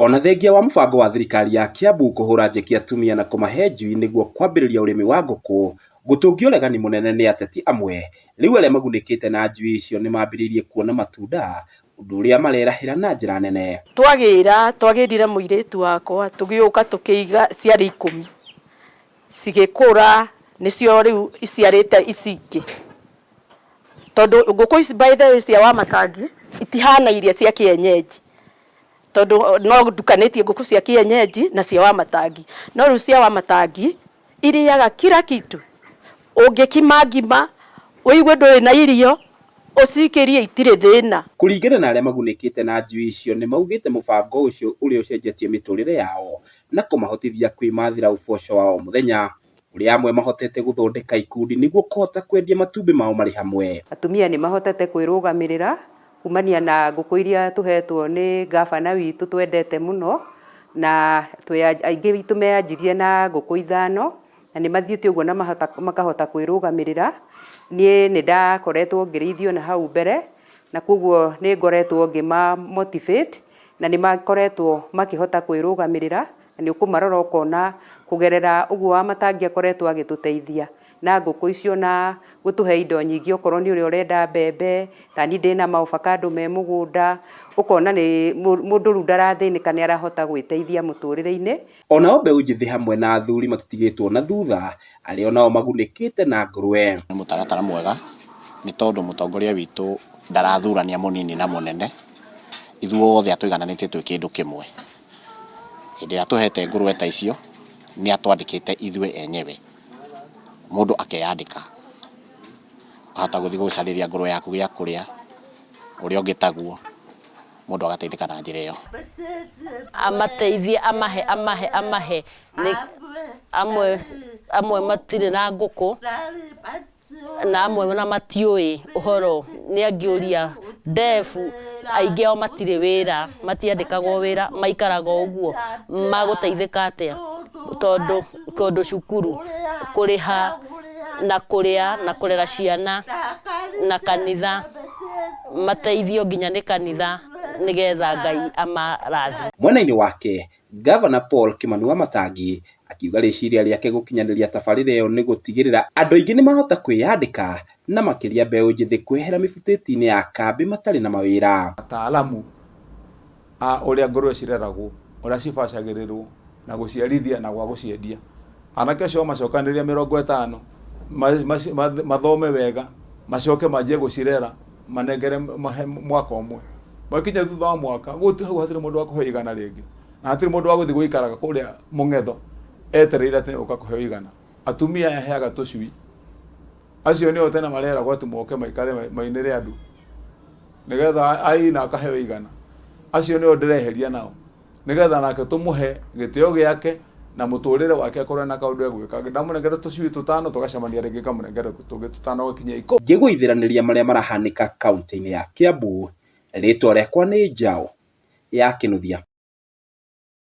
Ona thengia wa mũbango wa thirikari ya Kiambu kũhũra njeki atumia na kũmahe njui nĩguo kwambĩrĩria ũrĩmi wa ngũkũ, gũtũngio ũregani mũnene nĩ ateti amwe, rĩu arĩa magunĩkĩte na njui icio nĩmambĩrĩirie kuona matunda, ũndũ ũrĩa marerahĩra na njĩra nene. Twagĩra, twagĩrire mũirĩtu wakwa, tũgĩũka tũkĩiga ciarĩ ikũmi, cigĩkũra, nĩcio rĩu iciarĩte ici ingĩ. Tondũ ngũkũ ici by the way cia Wamatangi, itihana iria cia kĩenyenji. Tondũ no ndukanĩtie ngũkũ cia kĩenyenji na cia Wamatangi. No rĩu cia Wamatangi, irĩaga kila kitu. Ũngĩkima ngima, ũigue ndũrĩ na irio, ũcikĩrie itirĩ thĩna. Kũringana na arĩa magunĩkĩte na njui icio nĩ maugĩte mũbango ũcio ũrĩa ũcenjetie mĩtũrĩre yao na kũmahotithia kwĩmathĩra ũboco wa o mũthenya, ũrĩa amwe mahotete gũthondeka ikundi nĩguo kũhota kwendia matumbĩ mao marĩ hamwe. Atumia nĩ mahotete kwĩrũgamĩrĩra kumania na ngũkũ iria tũhetwo nĩ ngabana witũ twendete mũno, na twĩ aingĩ witũ meyanjirie na ngũkũ ithano, na nĩ mathiĩte ũguo na makahota kwĩrũgamĩrĩra. Niĩ nĩ ndakoretwo ngĩrĩithio na hau mbere, na koguo nĩ ngoretwo ngĩma motivate, na nĩ makoretwo makĩhota kwĩrũgamĩrĩra, na nĩ ũkũmarora ũkona kũgerera ũguo Wamatangi akoretwo agĩtũteithia na ngũkũ icio na gũtũhe indo nyingĩ okorwo nĩ ũrĩa ũrenda mbembe, ta niĩ ndĩna ma avocado me mũgũnda, ũkona nĩ mũndũ rĩu ndarathĩnĩka nĩ arahota gwĩteithia mũtũrĩre-inĩ. Onao mbeũ njĩthĩ hamwe na athuri matitigĩtwo na thutha, arĩa onao magunĩkĩte na ngũrwe. Nĩ mũtaratara mwega nĩ tondũ mũtongoria witũ ndarathurania mũnini na mũnene, ithuothe atũigananĩtie twĩ kĩndũ kĩmwe. Hĩndĩ ĩrĩa atũhete ngũrwe ta icio, nĩ atwandĩkĩte ithuĩ enyewe, mũndũ akeyandĩka, ũkahota gũthiĩ gũcarĩria ngũrwe yaku gĩa kũrĩa, ũrĩa ũngĩ taguo, mũndũ agateithĩka na njĩra ĩyo. Amateithie amahe amahe amahe nĩ amwe amwe matirĩ na ngũkũ na amwe ona matiũĩ ũhoro nĩ angĩũria ndefu aingĩ ao matirĩ wĩra matiandĩkagwo wĩra maikaraga o ũguo magũteithĩka atĩa tondũ tondũ cukuru kũrĩha na kũrĩa na kũrera ciana na kanitha mateithio nginya nĩ kanitha nĩgetha Ngai amarathime. Mwena-inĩ wake, Gavana Paul Kimani Wamatangi akiuga rĩciria rĩake gũkinyanĩria tabarĩra ĩyo nĩ gũtigĩrĩra andũ aingĩ nĩmahota kwĩyandĩka na makĩria mbeũ njĩthĩ kwehera mĩbutĩti-inĩ ya kambĩ matarĩ na mawĩra. Ataalamu a ũrĩa ngũrũwe cireragwo, ũrĩa cibacagĩrĩrwo na gũciarithia na gwa gũciendia. Anake acio wamacokanĩrĩria 50 mathome wega, macoke manjie gũcirera, manengere mahe mwaka ũmwe. Makinya thutha wa mwaka, hau hatirĩ mũndũ wa kũheo 100 rĩngĩ. Na hatirĩ mũndũ wa gũthiĩ gũikaraga kũrĩa mũng'etho etereire atĩ nĩgũka kũheo 100. Atumia aya heaga tũcui, acio nĩo tene mareragwo atĩ moke maikare mainĩre andũ nĩgetha aina akaheo 100. Acio nĩo ndĩreheria nao nĩgetha nake tũmũhe gĩtĩo gĩake na mũtũrĩre wake akorwo na kaũndũ egwĩka. Ndamũnengera tũcui tũtano tũgacemania rĩngĩ ngamũnengera tũngĩ tũtano gũkinya 10. Ngĩgũithĩranĩria marĩa marahanĩka kaunti-inĩ ya Kiambu, rĩtwa rĩakwa nĩ Njaũ ya Kĩnuthia.